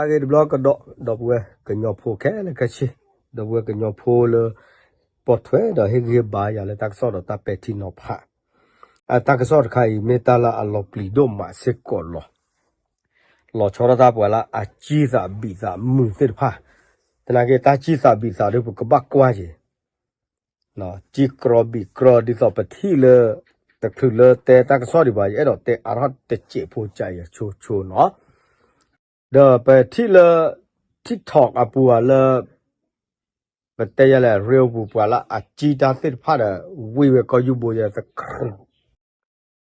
တၢ်ဂ့ၢ်တဘျီကဒီး ဒီပုၢ်ဝဲၢ်ကညီဖိခဲလၢာ်ခဲဆ့, ဒီပုၢ်ဝဲၢ်ကညီဖိလၢ ပိာ်ထွဲဒီးဟ့ၣ်ဂံၢ်ဟ့ၣ်ဘါယၤလၢတၢ်ကစီၣ်ဒီးတၢ်ပဲာ်ထံနီၤဖး, အတၢ်ကစီၣ်တခါအံၤ မ့ၢ်တၢ်လၢအလီၤပျံၤဒိၣ်မးစ့ၢ်ကီးလီၤ. လီၤဆီဒၣ်တၢ်ပှၤလၢအကံသးဘံၣ်သးမုာ်သ့ၣ်တဖၣ်, သနာ်က့တၢ်ကံသးဘံၣ်သးဒီး ပကဘၣ်ကွၢ်က့ၤ ကံကြီဘံၣ်ကြီ ဒ်သိးပထံၣ်လၢ တချုးလၢတဲတၢ်ကစီၣ်ဒံးဘၣ် ယအဲၣ်ဒိးတဲအါထီၣ်တစဲးဖိကါအံၤဆိဆိနီၤ, ဒီးပထံၣ်လၢ TikTok အပူၤဧါလၢ ပတဲယဲလဲၣ် reel ပူၤ ပှၤလၢအကံတၢ်သ့ၣ်တဖၣ်ဒီး ဝံဝဲကီၢ်ယူၢ်ဘိယဲတခါ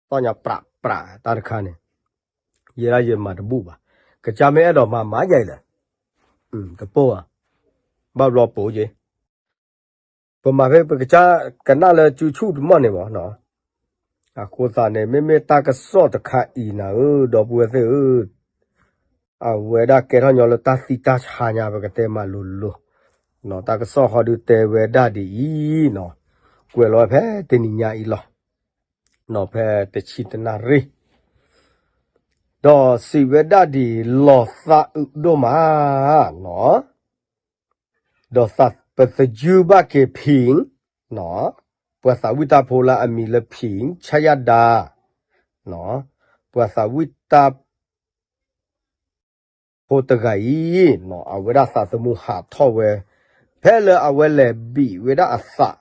သီၣ်ညါပြးပြးတၢ်တခါန့ၣ်, ယဲဒၣ်ယမၤတဘူၣ်ဘၣ်, ကစၢ်မ့ၢ်အဲၣ်ဒိးမၤမၤယၤအံၤလဲၣ်, တပိၢ်ဘၣ်, ဘၣ်ဘျီပိာ်က့ၤ ပမၤဖဲပကစၢ်ကနၣ်လၢစုဆူၣ်တမီၢ်န့ၣ်မး, အဃိသတးန့ၣ် မ့မ့ၢ်တၢ်ကစီၣ်တခါအံၤနၤဧၢ ဒီပုၢ်ဝဲၢ်သ့ၣ်ဧၢ, အဝဲဒၣ်ကဲထီၣ်ညီလၢတၢ်သံတၢ်ဆါညါ ပကတဲမးလိၤလိၤ, တၢ်ကစီၣ်ဃီဒုးတဲဝဲဒၣ်ဒ်အံၤနီၤ, ကွဲးလီၤဝဲဖဲတနံၤညါအံၤလီၤ, ဖဲတဆံတနၣ်ရံၣ်, ဒီးစံးဝဲဒၣ်ဒ်အံၤ လီၤသးအုးဒိၣ်မးနီၤ ဒီးသးပသယုၢ်ဘၣ်က့ၤဖံး, ပှၤသးဝံၣ်တၢ်ဖိလၢအမံၤလၢဖံး ဆၣ်ယၣ်ဒါ, ပှၤသးဝံၣ်တၢ်ဖိတဂၤအံၤ, အဝဲဒၣ်သးသမူဟးထီၣ်ဝဲ, ဖဲလၢအဝဲလဲၤဘံးဝဲဒၣ်အသး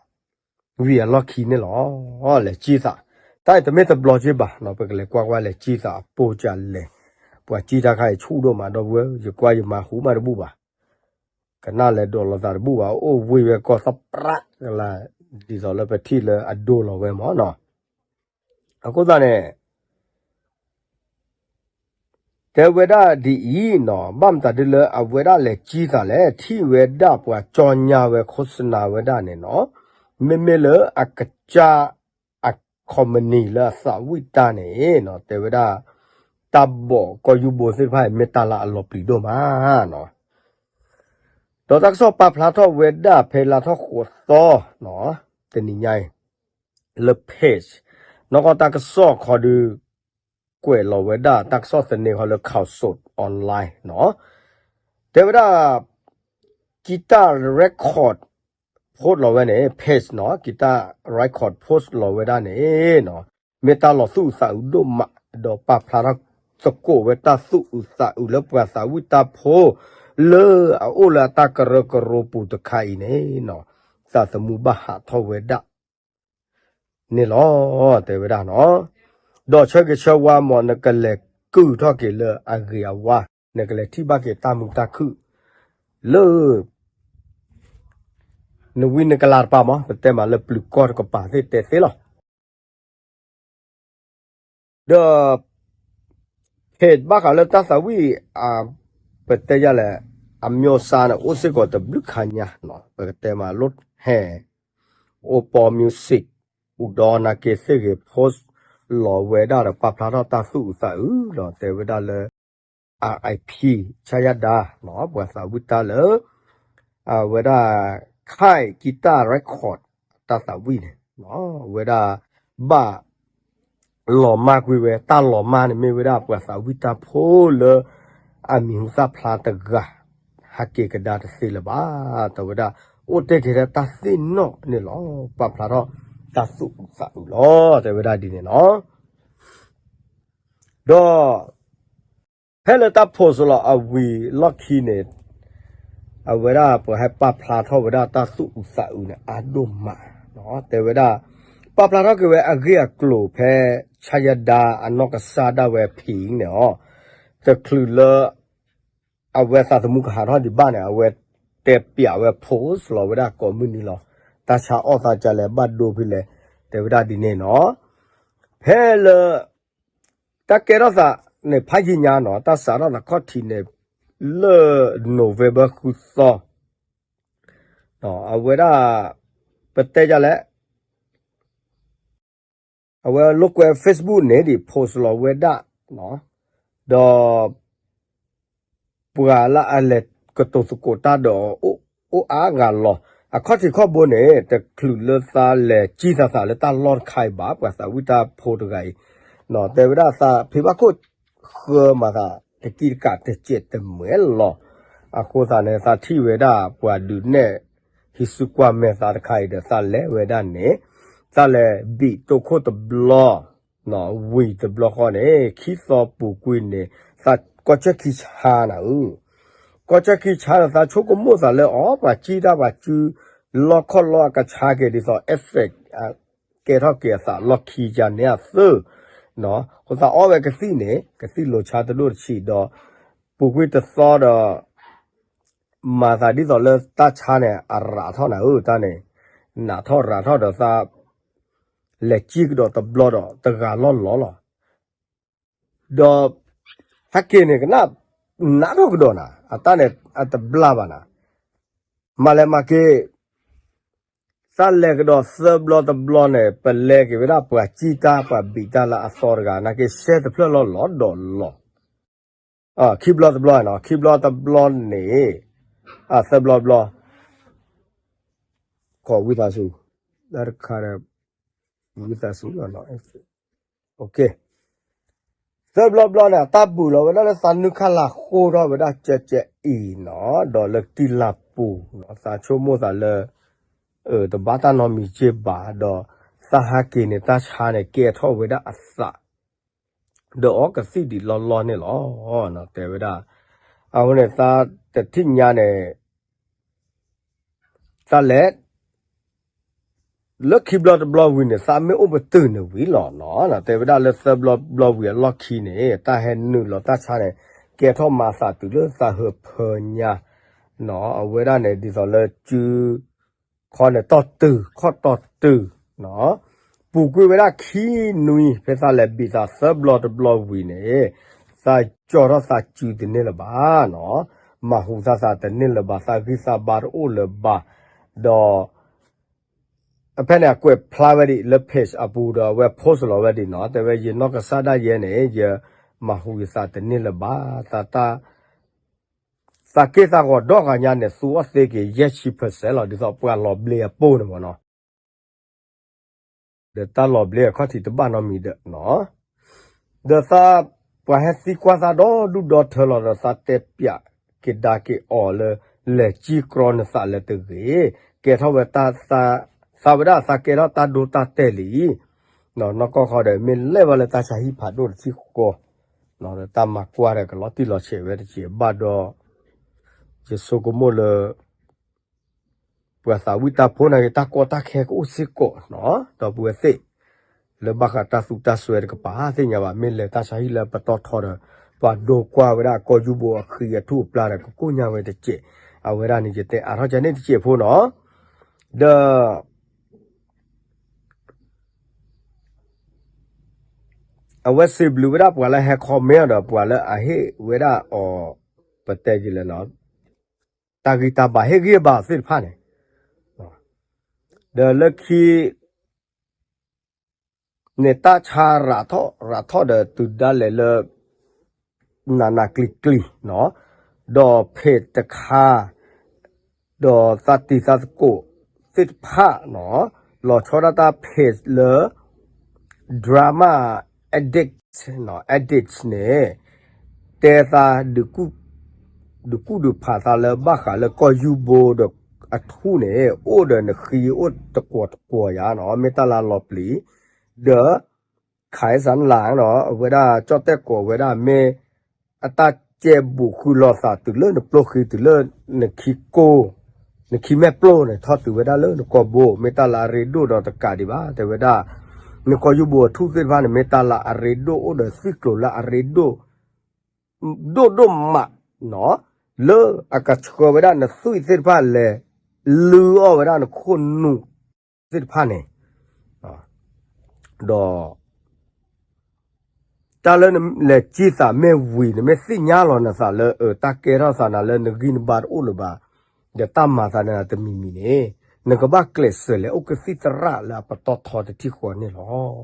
ဝံၤအလီၢ်ခံန့ၣ်လီၤ. လဲၤကံသး, တၢ်အံၤတမ့ၢ်တဘျီက့ဘၣ်နီၤ, ပကလဲၤကွၢ်ကွၢ်လဲၤကံသးအပိၢ်ကလဲၣ်, ပှၤကံတၢ်ခါအံၤဆူၣ်ဒိၣ်မး ဒီပုၢ်ဝဲၢ်, ယကွၢ်ယမၤဟူးမးတဘူၣ်ဘၣ်, ကနၣ်လဲၤဒိးလိာ်သးတဘူၣ်ဘၣ်, အိၣ်ဝံဝဲကီၢ်သပှၢ်ကလာ်, ဒ်သိးလၢပထံၣ်လၢအဒိလီၤဝဲမးနီၤ, အဃိသတးန့ၣ် တဲဝဲဒၣ်ဒ်အံၤနီၤ, ဘၣ်မတၤဒ်လၢအဝဲဒၣ်လဲၤကံသးလဲၣ်, ထံၣ်ဝဲဒၣ်ပှၤကၠီညါဝဲ ခိစနၤ ဝဲဒၣ်န့ၣ်နီၤ, မ့မ့ၢ်လၢအကစၢ်အ company လၢအသးဝံၣ်တၢ်န့ၣ်နီၤ, တဲဝဲဒၣ် တၢ်ဘီးကီၢ်ယူၢ်ဘိသ့ၣ်တဖၣ်အံၤ မ့ၢ်တၢ်လၢအလီၤပျံၤဒိၣ်မးနီၤ, ဒီးတၢ်ကစီၣ်ပာ်ဖျါထီၣ်ဝဲဒၣ်ဖဲလါထီၣ်ဃိးသီနီၤ, တနံၤညါအံၤ လၢ page နီၢ်ကီၢ်တၢ်ကစီၣ်ခီဒုး ကွဲးလီၤဝဲဒၣ်တၢ်ကစီၣ်သန့ခီလၢ Khaosod Online နီၤ, တဲဝဲဒၣ် Guitar Record post လီၤဝဲန့ၣ် page နီၤ, Guitar Record post လီၤဝဲဒၣ်န့ၣ်နီၤ, မ့ၢ်တၢ်လီၤသူၣ်အုးသးအုးဒိၣ်မး, ဒီးပာ်ဖျါထီၣ်သကိးဝဲတၢ်သူၣ်အုးသးအုးလၢပှၤသးဝံၣ်တၢ်ဖိ လၢအအိၣ်လၢအတၢ်ကရၢကရိပူၤတခါအံၤန့ၣ်နီၤ, သးသမူဘၣ်ဟးထီၣ်ဝဲဒၣ် န့ၣ်လီၤ, တဲဝဲဒၣ်နီၤ, ဒီးဆၢဂ့ၤဆၢဝါမး နကလဲၤကုၢ်ထီၣ်က့ၤလၢအဂ့ၤအဝါ, နကလဲၤထံၣ်ဘၣ်က့ၤတၢ်မုာ်တၢ်ခုၣ် လၢ နဝံနကလၤတပၤမး, ပတဲမးလၢပျုၤကီၢ်တကပၤသ့ၣ်တဲသ့လီၤ. ဒီး page ဘၣ်ဃးလၢတၢ်သးဝံၣ် ပတဲယၤလဲၣ် အမျိုးအစားန့ၣ် အိၣ်စ့ၢ်ကီးတဘျုးခါညါနီၤ, ပကတဲမးလိၣ်ဟဲ အိၣ်ပီ music အိၣ်ဒီးနာ်က့သ့ၣ်ဂ့ၤ post လီၤဝဲဒၣ်ဒီးပာ်ဖျါထီၣ်တၢ်သူၣ်အုးသးအုးဒီးတဲဝဲဒၣ်လၢ R I P ဆၣ်ယၣ်ဒါနီၤ, ပှၤသးဝံၣ်တၢ်လၢ အဝဲဒၣ် Kai Guitar Record တၢ်သးဝံၣ်န့ၣ် အဝဲဒၣ် ဘၣ် လီၤမၢ်ကွံာ်ဝဲ, တၢ်လီၤမၢ်န့ၣ်မ့ၢ်ဝဲဒၣ်ပှၤသးဝံၣ်တၢ်ဖိလၢ အမံၤဟူသၣ်ဖျါတဂၤ ဟးက့ၤကဒါတသ့လၢၤဘၣ်, တဲဝဲဒၣ် အိၣ်တ့ၢ်က့ၤထဲတၢ်သ့ၣ်နီၣ်န့ၣ်လီၤ, ပာ်ဖျါထီၣ်တၢ်သူၣ်အုးသးအုးလီၤ, တဲဝဲဒၣ်ဒ်န့ၣ်လီၤ. ဒီး ဖဲလၢတၢ် post လီၤအဝံၤလီၢ်ခံန့ၣ် အဝဲဒၣ်ပှၤဟဲပာ်ဖျါထီၣ်ဝဲဒၣ်တၢ်သူၣ်အုးသးအုးန့ၣ် အါဒိၣ်မး, တဲဝဲဒၣ် ပာ်ဖျါထီၣ်က့ၤဝဲအဂ့ၢ်အကျိၤဖဲ ဆၣ်ယၣ်ဒါအနီၢ်ကစၢ်ဒၣ်ဝဲဖံန့ၣ်လီၤ, တချုးလၢ အဝဲသးသမူကဟးထီၣ်ဒံးဘၣ်န့ၣ် အဝဲတဲပျးဝဲ post လီၤဝဲဒၣ်ကိးမုၢ်နံၤလီၤ, တၢ်ဆါအီၣ်သးကလဲၣ် ဘၣ်ဒိဖဲလဲၣ်, တဲဝဲဒၣ်ဒ်န့ၣ်နီၤ, ဖဲလၢ တၢ်ကဲထီၣ်သးန့ၣ် ဖးယံာ်ညါနီၤ, တၢ်စးထီၣ်သးခီၣ်ထံးန့ၣ် လၢ November ဃုသီ, အဝဲဒၣ် ပတဲယၤလဲၣ်, အဝဲလိာ်ကွဲ Facebook န့ၣ်ဒံး post လီၤဝဲဒၣ်, ဒီး ပှၤလၢအလဲၤကတိၤသကိးတၢ်ဒီး အိၣ်အါဂၤလီၤ. အခီၣ်ထံးခီၣ်ဘိန့ၣ် တချုးလၢသးလဲၤကံသးသးလၢတၢ်လီၢ်တခါအံၤဘၣ်, ပှၤသးဝံၣ်တၢ်ဖိတဂၤအံၤ, တဲဝဲဒၣ်သးဖံးဘၣ်ခိၣ်ဃၢမၤသး တကံတကးတစဲးတမှဲၤလီၤ. အဃိသတးန့ၣ် သးထံၣ်ဝဲဒၣ်ပှၤဒုးနဲၣ် ဟံးစုကွၢ်မဲာ်သးတခါအံၤဒီး သးလဲၤဝဲဒၣ်န့ၣ် သးလဲၤဘံးတိခိၣ်တဘျီ ဝံၤတဘျီဃီန့ၣ် ခံသီပူၤကွံာ်န့ၣ် သးကီၢ်ဆၢခံဆါနၤဧၢ, ကီၢ်ဆၢခံဆါဒီး သးဆိကမိၣ်သးလၢအီၤ ပှၤကံၢ်တၢ်ပှၤစု လီၢ်ခီၣ်လီၢ်အကဆါက့ၤဒ်သိး effect ကဲထီၣ်က့ၤအသးလီၢ်ခံယါန့ၣ်အသၢ, အဃိသးအီၣ်ဝဲကသံၣ်န့ၣ် ကသံၣ်လိၤဆါတဒိၣ်တဆံးဒီး ပူၤကွံာ်တသီဒီး မၤသးဒ်သိးလၢတၢ်ဆါန့ၣ် အရးထီၣ်နၤဧၢ တၢ်န့ၣ် နးထီၣ်ရးထီၣ်ဒီးသး လဲၤကံၢ်ကဒီးတဘျီဒီး တဂၤလီၢ်လီၤလီၤ. ဒီး ဟဲက့ၤန့ၣ်ကနၣ် နးထီၣ်ကဒီးနၤ အတၢ်န့ၣ် အတဘျါဘၣ်နၤ, မၤလဲၤမၤက့ၤ သးလဲၤကဒီးသၢဘျီတဘျီန့ၣ် ပလဲၤက့ၤဝဲဒၣ်ပှၤကံၢ်တၢ်ပှၤဘံးတၢ်လၢအသီတဂၤ နာ်က့ၤရှဲတဖျၢၣ်လီၤလီၤဒီးလီၤ. ခံဘျီတဘျီနီၤ ခံဘျီတဘျီန့ၣ် သၢဘျီတဘျီ ကီၢ်ဝံသးစူၤ တၢ်တခါဒီး ဝံသးစူၤလီၤနီၤ သၢဘျီတဘျီန့ၣ် အတၢ်ဘူးလီၤဝဲဒၣ်လၢသးနုာ်ခါလာ်ဃိထီၣ်ဝဲဒၣ်ကဲကဲအံၤနီၤ ဒီးလၢတံၢ်လၢ်ပူၤ သးဆိကမိၣ်သးလၢ တဘၣ်တၢ်နီတမံၤက့ဘၣ် ဒီးသးဟးက့ၤန့ၣ် တၢ်ဆါန့ၣ် ကဲထီၣ်ဝဲဒၣ်အသး ဒီးအီကသံၣ်ဒံးလီၢ်လီၢ်န့ၣ်လီၤ. တဲဝဲဒၣ် အဃိန့ၣ် သးတထံၣ်ညါန့ၣ် သးလဲၤ လၢခံဘျီတဘျီဝံၤန့ၣ် သးမ့ၢ်အိၣ်ပတုာ်န့ၣ်ဝံၤလီၤနီၤ တဲဝဲဒၣ်လၢသၢဘျီတဘျီဝံၤအလီၢ်ခံန့ၣ် တၢ်ဟဲနုာ်လီၤတၢ်ဆါန့ၣ် ကဲထီၣ်မၤသးတုၤလၢသးဟၢဖၢညါနီၤ အဝဲဒၣ်န့ၣ် ဒ်သိးလၢစု ခီန့ၣ်တီၢ်တုၤ ခီၣ်တီၢ်တုၤ ပူၤကွံာ်ဝဲဒၣ်ခံနွံ ဖဲသးလဲၤဘံးသးသၢဘျီတဘျီဝံၤန့ၣ် သးကၠီထီၣ်သးစုတန့ၢ်လၢၤဘၣ်နီၤ မၤဟူးသးသးတန့ၢ်လၢၤဘၣ် သးဂံၢ်သးဘါတအိၣ်လၢၤဘၣ် ဒီး အဖဲန့ၣ် အကွဲးဖျါဝဲဒၣ်လၢ page အပူၤဒီး အဝဲ post လီၤဝဲဒၣ်နီၤ တဲဝဲ ယနီၢ်ကစၢ်ဒၣ်ယဲန့ၣ် ယမၤဟူးယသးတန့ၢ်လၢၤဘၣ် သးတၢ် သးက့ၢ်သးဂီၤဒီဂၤညါန့ၣ် သူအီၣ်သ့က့ၤ ယဲၢ်ဆံ percent လီၤ ဒ်သိးပှၤလီၤဘျ့အပိၢ်န့ၣ်မ့ၢ်နီၤ ဒီးတၢ်လီၤဘျ့အခီၣ်ထံးတဘၣ်နီတမံၤဒီးနီၤ ဒီးသး ပှၤဟဲသံကွၢ်သးဒီဒူၣ်ဒီထၢလီၤဒီး သးတဲပၠးက့ၤဒါက့ၤအီၤလၢ လဲၤကံၢ်ကြီနသးလၢတဂ့ၤ, ကဲထီၣ်ဝဲ သးဝဲဒၣ်သးကဲထီၣ်တၢ်ဒိတၢ်တဲာ်လံ, နီၢ်ကီၢ်ခီဒီး မ့ၢ်လဲၣ်ဘၣ်လၢတၢ်ဆါဟံၣ်ဖးဒိၣ်တထံၣ်ဃီ, ဒီးတၢ်မၤကွၢ်ဒီးကလီၤတံၢ်လီၤဆဲးဝဲတစဲးဘၣ်ဒီး ယဆိကမိၣ်လၢ ပှၤသးဝံၣ်တၢ်ဖိန့ၣ်ဂ့ၤ တၢ်ကီတၢ်ခဲကအိၣ်စ့ၢ်ကီးနီၤ, ဒီပုၢ်ဝဲၢ်သ့ၣ်, လၢဘၣ်ဃးတၢ်သူတၢ်စွဲတကပၤ သ့ၣ်ညါဘၣ်, မ့ၢ်လဲၤတၢ်ဆါဟံၣ်လၢပတီၢ်ထီဒီး ပှၤဒိကွၢ်ဝဲဒၣ်ကီၢ်ယူဘိအဃံအထူၣ်အပျၢ်ဒီး ကကိၢ်ညါဝဲတစဲး, အဝဲဒၣ်န့ၣ် ယတဲအါထီၣ်ကန့ၣ်တစဲးဖိနီၤ, ဒီး အဝဲစံးဘျုးဝဲဒၣ်ပှၤလၢဟဲ comment ဒီးပှၤလၢအဟ့ၣ်ဝဲဒၣ်အီၤ ပတဲဒ်လဲၣ်နီၤ, တၢ်ဂံၢ်တၢ်ဘါဟ့ၣ်ဂံၢ်ဘါအီၤသ့ၣ်တဖၣ်န့ၣ်, ဒီးလၢခံ န့ၣ်တၢ်ဆါရးထီၣ်ရးထီၣ်ဒီးတုၤဒၣ်လဲာ်လၢ နးနးကျံၤကျံၤနီၤ, ဒီး page တခါ ဒီးသးတံၤသးသကိးသ့ၣ်တဖၣ်နီၤ, လီၤဆီဒၣ်တၢ် page လၢ drama addict နီၤ, addict န့ၣ် တဲသး ဒုးကူၣ်ဒုးဖးသးလၢဘၣ်ဃးလၢကီၢ်ယူဘိဒီး အထူၣ်န့ၣ် အိၣ်ဒီးနဃံအိၣ်တကွီၤတကွီၤယါနီၤ, မ့ၢ်တၢ်လၢလီၤပျံၤ, ဒီး ခးစၢနလၢ်နီၤ, အဝဲဒၣ်ကၠီၣ်တဲၣ်ကိးဝဲဒၣ်မ့ၢ် အတၢ်ကဲဘူးဃုလီၤသးတုၤလၢနပျိၢ်ဃံတုၤလၢ နခံကိၢ် နခံမဲာ်ပျိၢ်န့ၣ် ထီၣ်တုၤဝဲဒၣ်လၢနကိာ်ဘိ, မ့ၢ်တၢ်လၢအရ့ဒိၣ်ဒီးတကးဒံးဘၣ်, တဲဝဲဒၣ် နကီၢ်ယူဘိအထူၣ်သ့ၣ်တဖၣ်န့ၣ် မ့ၢ်တၢ်လၢအရ့ဒိၣ်အိၣ်ဒီးသွံၣ်ကျိၤလၢအရ့ဒိၣ် ဒိၣ်ဒိၣ်မးနီၤ, လၢအကဆှၢဝဲဒၣ်နသွံၣ်သ့ၣ်တဖၣ်လဲၤ လုၢ်အီၣ်ဝဲဒၣ်နခိၣ်နူာ်သ့ၣ်တဖၣ်န့ၣ်, ဒီး တၢ်လၢနလဲၤကံၢ်သးမ့ၢ်ဝံၤ နမ့ၢ်သ့ၣ်ညါလီၤနသးလၢ တၢ်ကဲထီၣ်သးနၤလၢနဂံၢ်နဘါတအိၣ်လၢၤဘၣ်, ဒီးတၢ်မၤသးနၤတမံၤမံၤန့ၣ် နကဘၣ်ကျဲးစၢးလဲၤအိၣ်ကသံၣ်သရၣ်လၢအပတီၢ်ထီတထံၣ်ဃီန့ၣ်လီၤ.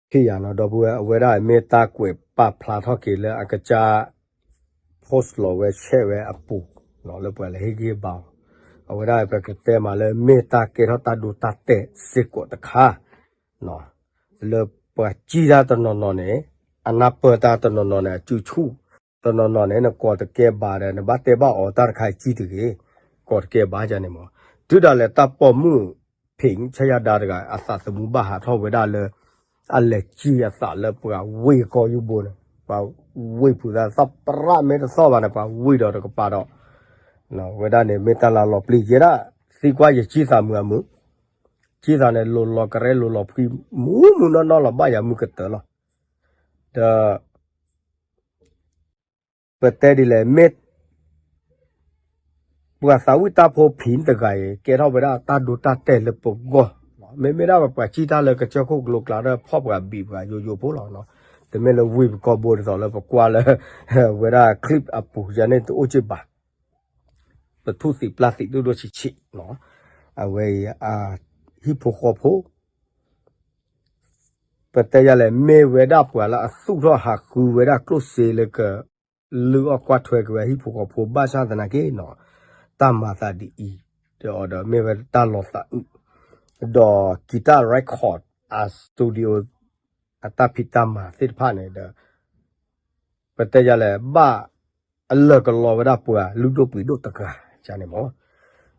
ဟ့ၣ်ယၤနီၤ ဒီပုၢ်ဝဲၢ်, အဝဲဒၣ်မ့ၢ်တၢ်ကွဲးပာ်ဖျါထီၣ်က့ၤလၢအကစၢ် post လီၤဝဲ share ဝဲအပူၤ, လၢပှၤလၢဟ့ၣ်ဂံၢ်ဘါအီၤ, အဝဲဒၣ်ပကတဲမးလၢမ့ၢ်တၢ်ကဲထီၣ်တၢ်ဒိတၢ်တဲာ်စ့ၢ်ကီးတခါ, လၢပှၤကံၢ်တၢ်တနီၤနီၤန့ၣ် အနၢ်ပၢၢ်တၢ်တနီၤနီၤန့ၣ် အစုဆူၣ်, တနီၤနီၤန့ၣ် နကိးတကဲဘၣ်ဒီး နဘၣ်တဲဘၣ်အီၤတၢ်တခါအံၤကံတဂ့ၤ, ကိးတကဲဘၣ်န့ၣ်မး. တုၤဒၣ်လဲာ်တၢ်ပိာ်မုၣ် ဖံးဆၢယၤဒါတဂၤ အသးသမူဘၣ်ဟးထီၣ်ဝဲဒၣ်လၢ အလဲၤကံအသးလၢပှၤဝ့ၢ်ကီၢ်ယူဘိန့ၣ်, ပှၤဝ့ၢ်ဖုးသးသီၣ်ပြၣ်မ့ၢ်တသီၣ်ဘၣ်န့ၣ် ပှၤဝ့ၢ်ဒီးတကပၤဒီး ဝဲဒၣ်န့ၣ် မ့ၢ်တၢ်လၢလီၤပျံၤယဲဒၣ်, သံကွၢ်ယကံသးမုာ်အမုာ်, ကံသးန့ၣ် လိၤလီၤကရဲလိၤလီၤဖှံ မူမူနီၢ်နီၢ်လီၤဘၣ်ယၤမုာ်ကတၢၢ်လီၤ. ဒီး ပတဲဒ်လဲၣ် မ့ၢ် ပှၤသးဝံၣ်တၢ်ဖိဖံးတဂၤအံၤ ကဲထီၣ်ဝဲဒၣ်တၢ်ဒိတၢ်တဲာ်လၢပဂီၢ်, မ့မ့ၢ်ဒၣ်ပှၤကံတၢ်လၢကစၢၢ်ခိၣ်ကလိကျါဒီး ဖီၣ်ပှၤဘံၣ်ပှၤယိယိဖိလီၤ. တမ့ၢ်လၢဝ့ၢ်ပကီၢ်ဘိဒ်သိးလၢပကွၢ်လၢ ဝဲဒၣ် clip အပူၤယၤန့ၣ်တအိၣ်က့ဘၣ်. ပထူၣ်သံးပျၢ်သံးဒိၣ်ဒိၣ်ဆံးဆံး, အဝဲအံၤ ဟံၣ်ဖိဃီဖိ ပတဲယၤလဲၣ် မ့ၢ်ဝဲဒၣ်ပှၤလၢအသူၣ်ထီၣ်ဟးဃုဝဲဒၣ်ကျိၣ်စ့လၢက လုၢ်အီၣ်ကွၢ်ထွဲက့ၤဝဲဟံၣ်ဖိဃီဖိဘၣ်ဆၣ်သနာ်က့နီၤ, တၢ်မၤသးဒ်အံၤ, ဒီးအီၤဒီးမ့ၢ်ဝဲတၢ်လီၤသးအုး, ဒီး guitar record အ studio အတၢ်ဖံးတၢ်မၤသ့ၣ်တဖၣ်န့ၣ်ဒီး ပတဲယၤလဲၣ် ဘၣ်အလၢာ်ကလီဝဲဒၣ်ပှၤလုၢ်ဒိၣ်ပှ့ၤဒိၣ်တဂၤန့ၣ်မး.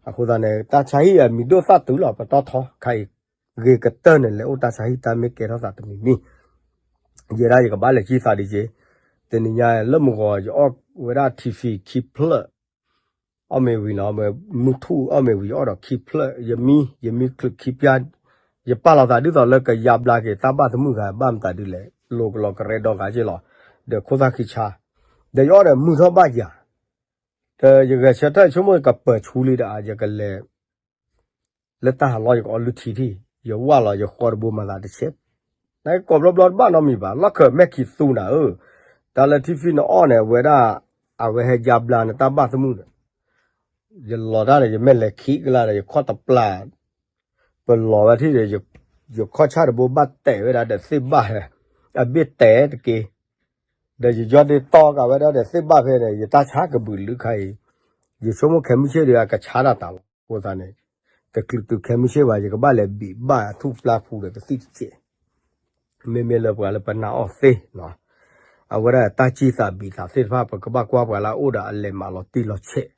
အဃိသတးန့ၣ် တၢ်ဆါဟံၣ်အမံၤဒိၣ်သၣ်တုၤလီၤ ပတီၢ်ထီခါအံၤ ဂ့ၤကတၢၢ်န့ၣ် လဲၤအိၣ်တၢ်ဆါဟံၣ်တၢ်မ့ၢ်ကဲထီၣ်သးတမံၤမံၤ, ယဲဒၣ်ယကဘၣ်လဲၤကံသးဒ်က့, တနံၤညါလၢမုၢ်ဂီၤ ယအီၣ်ဝဲဒၣ် ထံဖံ ခံဖျၢၣ် အီၣ်မ့ၤဝံၤနီၤ, မုၢ်ထူၣ်အီၣ်မ့ၤဝံၤ ယအီၣ်ဒီးခံဖျၢၣ်, ယမံ ယမံချုးခံဖျၢၣ်, ယပာ်လီၤသးဒ်သိးလၢကယါဘျါက့ၤတၢ်ဘၣ်သမုၣ်ဂၤ ဘၣ်မတၤဒ်လဲၣ် လိၤကလီၤကရဲဒီဂၤက့လီၤ, ဒီးခိၣ်သၣ်ဃံဆါ, ဒီးယအီၣ်ဒီးမုာ်ထီၣ်ဘၣ်ယၤ, ဒီးယဂဲၤဆၢထၢၣ်ဆိကမိၣ်ကပၢၤဆူလံဒီး ယကလဲၤ လၢတၢ်ဟးလီၢ်ယကအီၣ်လုၢ်ထံထံၣ်, ယဝၢ်လီၤယဃီတဘိမၤသးတဆဲး, နကိးဘျီဘျီတဘၣ်နီတမံၤဘၣ်, လီၢ်ခၢးမဲာ်ခံးသူနၤဧၢ, တၢ်လၢထံဖံနအီၣ်န့ၣ် အဝဲဒၣ် အဝဲဟဲယါဘျါနတၢ်ဘၣ်သမုၣ်ဒီး, ယလီၤတၢ်န့ၣ် ယမဲာ်လဲၤခံကလါဒီး ယခီၣ်တပျၢ်, ပလီၤဝဲထံၣ်ဒီး ယခီၣ်ဆၣ်တဘိဘၣ်တဲာ်ဝဲဒၣ်ဒီးသ့ၣ်ဘၣ်, အဘ့ၣ်တဲာ်တက့ၢ်, ဒီးယယီၢ်ဒ့တီကးဝဲဒၣ်ဒီးသ့ၣ်ဘၣ်ဖဲန့ၣ် ယတၢ်ဆါကဘုးလုာ်ခါအံၤ, ယဆိကမိၣ်ခဲမုၢ်ဆ့ၣ်ဒီးအကဆါတၢ်တၢ်လီၤ, အဃိသတးန့ၣ် တချုးတုၤခဲမုၢ်ဆ့ၣ်ဘၣ် ယကဘၣ်လဲၤဘံးဘၣ်အထူၣ်ပျၢ်ဖူဒီးကသံၣ်တစဲး, မ့မ့ၢ်လၢပှၤလၢပနာ်အီၤသ့နီၤ, အဝဲဒၣ်တၢ်ကံသးဘံးသးသ့ၣ်တဖၣ် ပကဘၣ်ကွၢ်ပှၤလၢအအိၣ်ဒီးအလဲၤမးလီၤတံၢ်လီၤဆဲး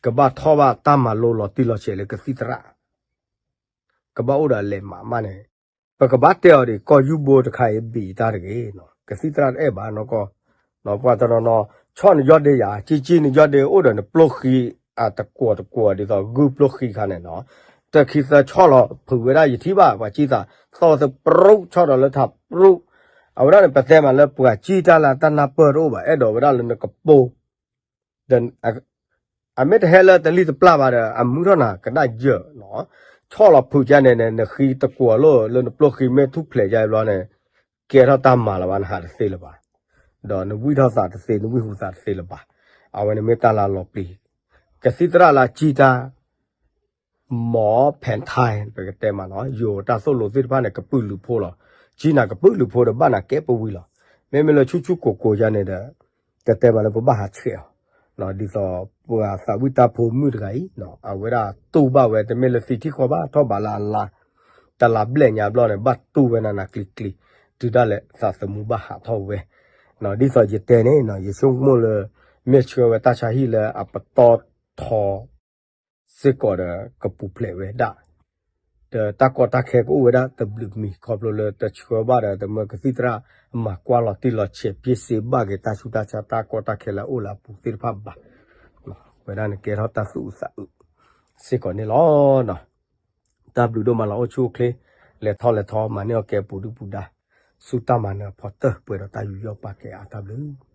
ကဘၣ်ထီၣ်ဘၣ်တၢ်မၤလိလီၤတံၢ်လီၤဆဲးလၢကသံၣ်သရၣ်, ကဘၣ်အိၣ်ဒီးအလဲၤမးမးန့ၣ်, ပကဘၣ်တဲအီၤဒ် ကီၢ်ယူၢ်ဘိတခါအံၤဘံးတၢ်တဂ့ၤ, ကသံၣ်သရၣ်တအဲၣ်ဘၣ်နီၢ်ကီၢ်, ပှၤတနီၤနီၤ ဆီၣ်နယီၢ်ဒ့ယၤ ကံကံနယီၢ်ဒ့အိၣ်ဒီးနပျိၢ်ဃံအတကွီၢ်တကွီၢ်ဒ်သိးဂုၢ်ပျိၢ်ဃံခါန့ၣ်နီၤ, တခံသၢဆီၣ်လီၤဖုးဝဲဒၣ်ယထံၣ်ဘၣ် ပှၤကံသး သီၣ်သပရူး ဆီၣ်ဒီးလၢထးပရူး, အဝဲဒၣ်န့ၣ် ပတဲမးလၢပှၤကံတၢ်လၢတၢ်နၢ်ပၢၢ်တအိၣ်ဘၣ် အဲၣ်ဒိးဝဲဒၣ်လၢနကပိာ် ဒီး အမ့ၢ်တဟဲလၢတလံၣ်တပျၢ်ဘၣ်ဒီး အမုာ်ထီၣ်နၤကဒၣ်ယၢၢ်နီၤ, ဆီၣ်လီၤဖုးကန့ၣ်န့ၣ် နဃံတကွီၢ်လိၣ်လၢနပျိၢ်ဃံမ့ၢ်ထူၣ်ဖျဲးယါဘျီန့ၣ် ကဲထီၣ်တၢ်မၤလၢၤဘၣ် နဟးတသ့လၢၤဘၣ်, ဒီးနဝံၣ်ထီၣ်သးတသ့ နဝံၣ်ဟူသးတသ့လၢၤဘၣ်, အဝဲန့ၣ်မ့ၢ်တၢ်လၢလီၤပျံၤ, ကသံၣ်သရၣ်လၢကံတၢ် မီၢ်ဖဲးထါ ပကတဲမးနီၤ ယိၤတၢ်သိၣ်လိသ့ၣ်တဖၣ်န့ၣ် ကပုာ်လုးဖိလီၤ, ကံနၤကပုာ်လုးဖိဒီးဘၣ်နၤကဲပဝံၤလီၤ, မ့မ့ၢ်လၢဆူၣ်ဆူၣ်ကိၢ်ကိၢ်ယါန့ၣ်ဒီး ကတဲမးလၢပဘၣ်ဟးဆှဲးအီၤ, ဒ်သိးပှၤသးဝံၣ်တၢ်ဖိမုၣ်တဂၤအံၤ အဝဲဒၣ်တူၢ်ဘၣ်ဝဲ တမ့ၢ်လၢသံထံၣ်ဃီဘၣ် ထီၣ်ဘးလၢအလါ, တလးဘျဲၣ်ညါဘျီန့ၣ် ဘၣ်တူၢ်ဝဲနၤနၤကျံၤကျံၤ, တုၤဒၣ်လဲာ်သးသမူဘၣ်ဟးထီၣ်ဝဲ, ဒ်သိးယတဲန့ၣ် ယဆိကမိၣ်လၢ မ့ၢ်ဆှၢဝဲတၢ်ဆါဟံၣ်လၢအပတီၢ်ထီ စ့ၢ်ကီးဒီးကပူၤဖျဲးဝဲဒၣ်, ဒီးတၢ်ကီတၢ်ခဲကအိၣ်ဝဲဒၣ်တဘျုးမံၤ ခီဖျိလၢတဆှၢဘၣ်ဒီး တမၢကသံၣ်သရၣ်မၤကွၢ်လီၤတံၢ်လီၤဆဲး ပ့စ့ဘၣ်က့ၤတၢ်ဆူးတၢ်ဆါ တၢ်ကီတၢ်ခဲလၢအအိၣ်လၢအပူၤသ့ၣ်တဖၣ်ဘၣ်, ဝဲဒၣ်န့ၣ်ကဲထီၣ်တၢ်သူၣ်အုးသးအုးစ့ၢ်ကီးန့ၣ်လီၤ. တၢ်ဘျုးဒိၣ်မးလီၤ အိၣ်ဆူၣ်အိၣ်ချ့, လဲၤထီၣ်လဲၤထီ မၤန့ၢ်အီၣ်ကဲပူၤဒုၣ်ပူၤဒါ, ဆူတၢ်မၤနၢၤဖီတၢၢ် ပှဲၤဒီးတၢ်ယူးယီၣ်ပာ်ကဲအါ တၢ်ဘျုး